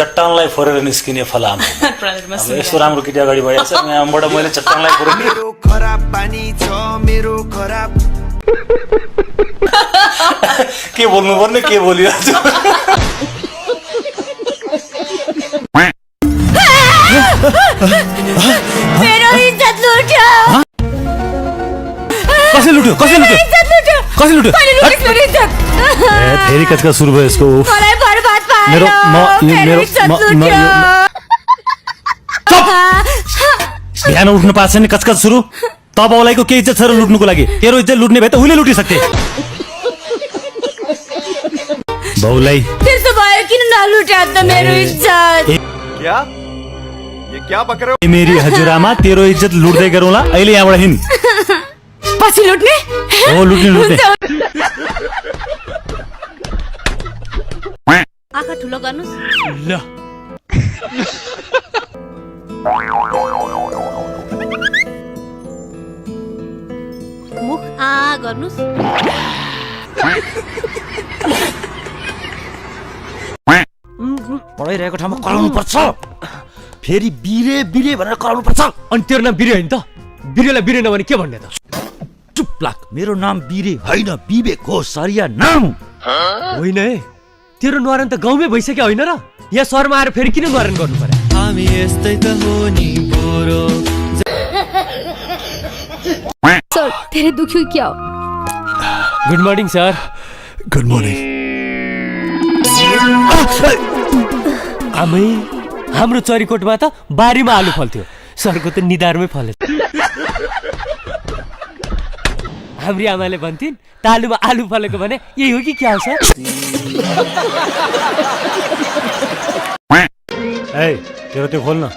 चट्टानलाई फोरेर निस्किने फलाम यस्तो राम्रो केटी अगाडि बढेको छ यहाँबाट मैले चट्टानलाई फोरेर मेरो खराब पानी छ मेरो खराब के बोल्नु पर्ने के बोलिरहेछु मेरो इज्जत लुट्यो कसले लुट्यो मैले लुटेको मेरो इज्जत फेरि कचका सुरु भयो यसको मलाई बर्बाद पार्यो मेरो इज्जत लुट्यो बिहान उठ्नु पाएको छैन कचकच सुरु तब औलाईको के इज्जत छ र लुट्नुको लागि तेरो इज्जत लुट्ने भए त उहिले लुटिसक्थे बाउलाई त्यसो भयो किन नलुट्या त मेरो इज्जत क्या ये क्या बक रहे ए मेरी हजुरआमा तेरो इज्जत लुट्दै गरौँला अहिले यहाँबाट हिँड पछि लुट्ने हो लुट्ने आँखा ठुलो गर्नु ल मुख गर्नुस् पढाइरहेको ठाउँमा कराउनु पर्छ फेरि बिरे बिरे भनेर कराउनु पर्छ अनि तेरो नाम बिरे होइन त बिरेलाई बिरे नभने के भन्ने त चुप लाग मेरो नाम बिरे होइन विवेक हो सरिया नाम होइन है तेरो न्वारन त गाउँमै भइसक्यो होइन र यहाँ सहरमा आएर फेरि किन न्वारन गर्नु पर्यो हामी यस्तै त हो नि बोरो सर धेरै दुख्यो क्या good morning sir good morning आमै हाम्रो चरीकोटमा त बारीमा आलु फल्थ्यो सरको त निधारमै फले हाम्री आमाले भन्थिन् तालुमा आलु फलेको भने यही हो कि क्या हो सर ए तेरो त्यो खोल्न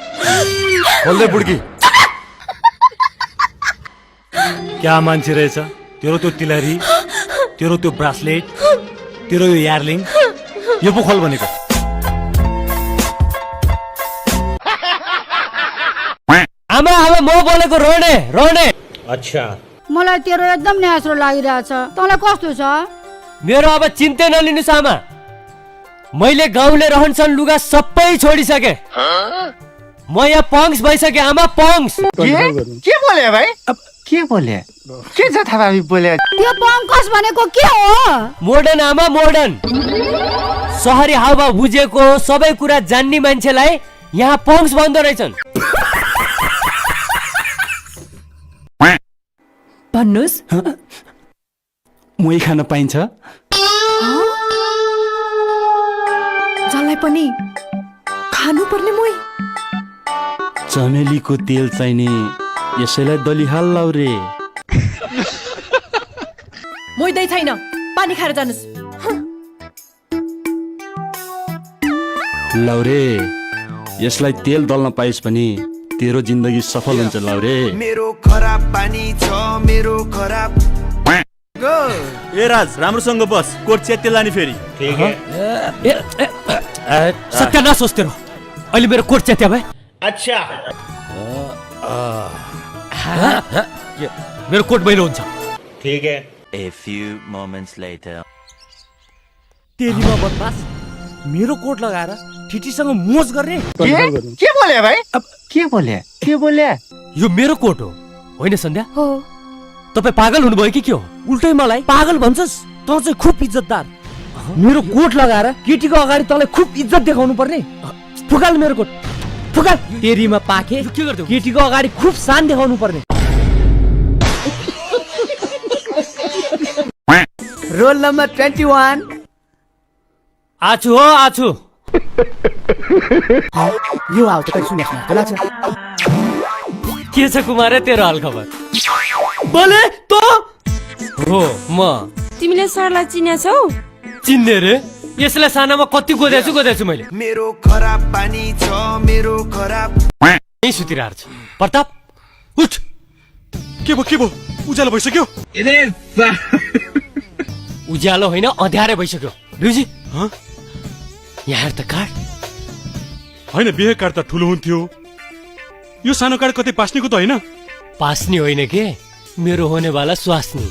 खोल्दै बुड्की क्या मान्छे रहेछ तेरो त्यो तिलहरी तेरो त्यो ब्रासलेट तेरो यो यारलिङ यो पो खोल भनेको आमा आमा म बोलेको रोने रोने अच्छा मलाई तेरो एकदम न्यास्रो लागिरहेछ तँलाई कस्तो छ मेरो अब चिन्तै नलिनुस् आमा मैले गाउँले रहनसहन लुगा सबै छोडिसके म यहाँ पंक्स भइसके आमा पंक्स के बोले भाइ के बोले के जथाभावी बोले त्यो पङ्कज भनेको के हो मोडर्न आमा मोडर्न सहरी हावा बुझेको सबै कुरा जान्ने मान्छेलाई यहाँ पंक्स भन्दो रहेछन् भन्नुस् मोही खान पाइन्छ जसलाई पनि खानु पर्ने मोही चमेलीको तेल चाहिने यसैलाई दलिहाल लाउ रे मोइदै छैन पानी खाएर जानुस् लाउरे यसलाई तेल दल्न पाइस् भने तेरो जिन्दगी सफल हुन्छ लाउरे मेरो खराब पानी छ मेरो खराब ए राज राम्रोसँग बस कोट च्यात्ते लाने फेरि सत्यानाश होस् तेरो अहिले मेरो कोट च्यात्या भए अच्छा मेरो कोट मैलो हुन्छ ठीक है A few moments later तेरीमा बदमास मेरो कोट लगाएर ठिटीसँग मोज गर्ने के बोले भाइ के बोले यो मेरो कोट हो होइन सन्ध्या हो तपाईँ पागल हुनुभयो कि के हो उल्टै मलाई पागल भन्छस् त चाहिँ खुब इज्जतदार मेरो कोट लगाएर केटीको अगाडि तँलाई खुब इज्जत देखाउनु पर्ने फुकाल मेरो कोट फुकाल तेरीमा पाके के गर्दै केटीको अगाडि खुब शान देखाउनु पर्ने रोल नम्बर 21 आछु हो आछु यो आउ त सुनेको होला छ के छ कुमार तेरो हाल खबर बोले त हो म तिमीले सरलाई चिन्याछौ चिन्ने रे यसलाई सानामा कति गोदेछु मैले मेरो खराब पानी छ मेरो खराब यही सुतिरहेको छु प्रताप उठ के भयो उज्यालो भइसक्यो उज्यालो होइन अँध्यारै भइसक्यो रुजी यहाँ हेर त कार्ड होइन बिहे कार्ड त ठुलो हुन्थ्यो यो सानो कार्ड कतै पास्नेको त होइन पास्नी होइन के मेरो होनेवाला स्वास्नी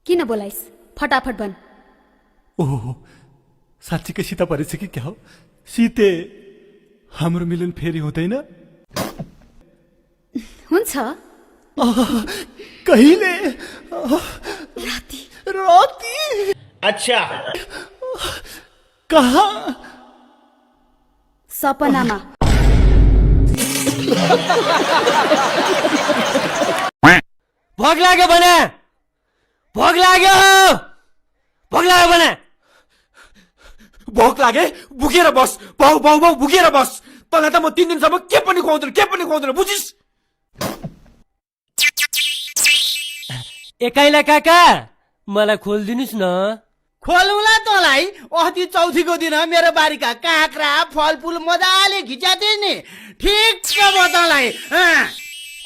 किन बोलाइस फटाफट भन ओहो साँच्चीकै सीता परेछ कि क्या हो सीते हाम्रो मिलन फेरि हुँदैन हुन्छ कहिले राति राति अच्छा कहाँ सपनामा भोग लाग्यो भने भोग लाग्यो भने भोक लागे भुकेर बस भाउ भाउ भाउ भुकेर बस तँलाई त म 3 दिनसम्म के पनि खुवाउँदैन बुझिस् एकाइला काका मलाई खोलिदिनुस् न खोलौँला तँलाई अस्ति चौथीको दिन मेरो बारीका काँक्रा फलफुल मजाले खिच्या थिए नि ठिक छ म तँलाई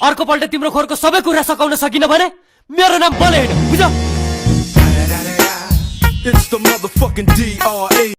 अर्को पल्ट तिम्रो खोरको सबै कुरा सकाउन सकिन भने मेरो नाम बले होइन बुझ It's the motherfucking DRE